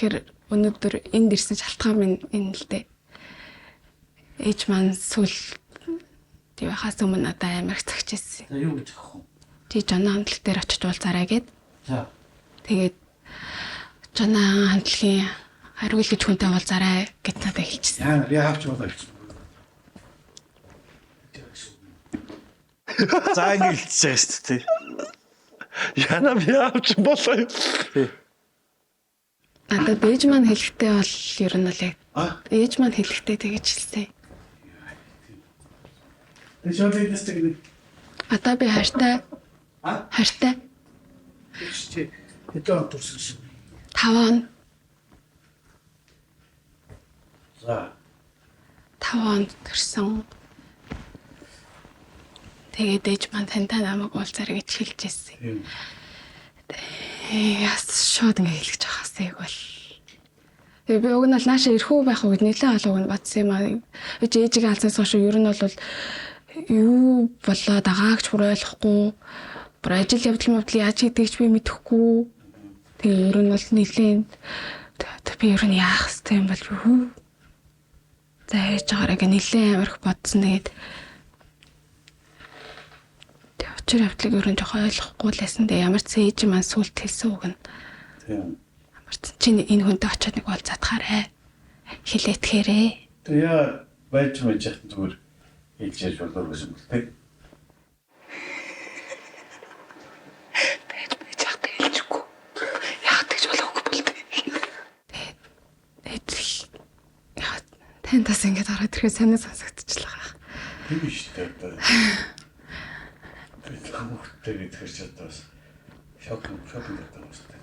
гэхээр өнөөдөр энд ирсэн шалтгаан минь энэ л дээ. Ээж маань сүүл байхаас өмнө надад амар их цагч ирсэн. За юу гэж авах вэ? Чи Жона хамтлаг дээр очиж уулзаарай гэд. За. Тэгээд Жона хамтлагийн хариул гэж хүнтэй уулзаарай гэд надад хэлчихсэн. Яа яавч болоо гэсэн. За ингэ хэлчихэж байгаа шүү дээ. Яна яавч болоо. Тий. Надад ээж маань хэлэхдээ бол ер нь бол яг А? ээж маань хэлэхдээ тэгэж хэлсэн. Тэг шууд эдээс тэг. Одоо би хайртай. А? Хайртай. Чи хэдэн он төрсөн шин? 5 он. За. 5 онд төрсөн. Тэгээд ээж маань тантай намайг уулзаарай гэж хэлж ирсэн. Тийм. Яс шууд ингэ хэлж байхаас яг бол. Тэгээ би уг нь бол нааша ирэхүү байх уу гэд нэлээд олон уг нь бодсон юм аа. Би чи ээжигээ алцаас хойш ер нь бол юу болоод байгаагч бүр ойлгохгүй. Бүр ажил явдал мавдал яаж хийдгийг ч би мэдэхгүй. Тэгээ ер нь бол нэлээд би ер нь яах ёстой юм бол юу? За яаж байгаараа гэ нэлээд амар их бодсон. Тэгээд тэгээ учир явдлыг ер нь жоохон ойлгохгүй л байсан. Тэгээ ямар ч ээж маань сүулт хэлсэн үг нь Тийм. ямар ч чи энэ хүнтэй очиод нэг уулзаадахаарэ. Хилээтгээрэ. Тэг яа байж мэж яхад зүгээр хэлж яаж болоо гэсэн юм л тэг. Байж байж яхад хэлчихгүй. Яхад гэж болоогүй болтой. Тэгээд яа тань тас ингэж ороод ирэхэд сонир сонсогдчихлаа. Тийм шүү дээ одоо. Тэр хүүхдтэй гэдгээр чи одоо бас шок шок гэдэг юм шүү дээ.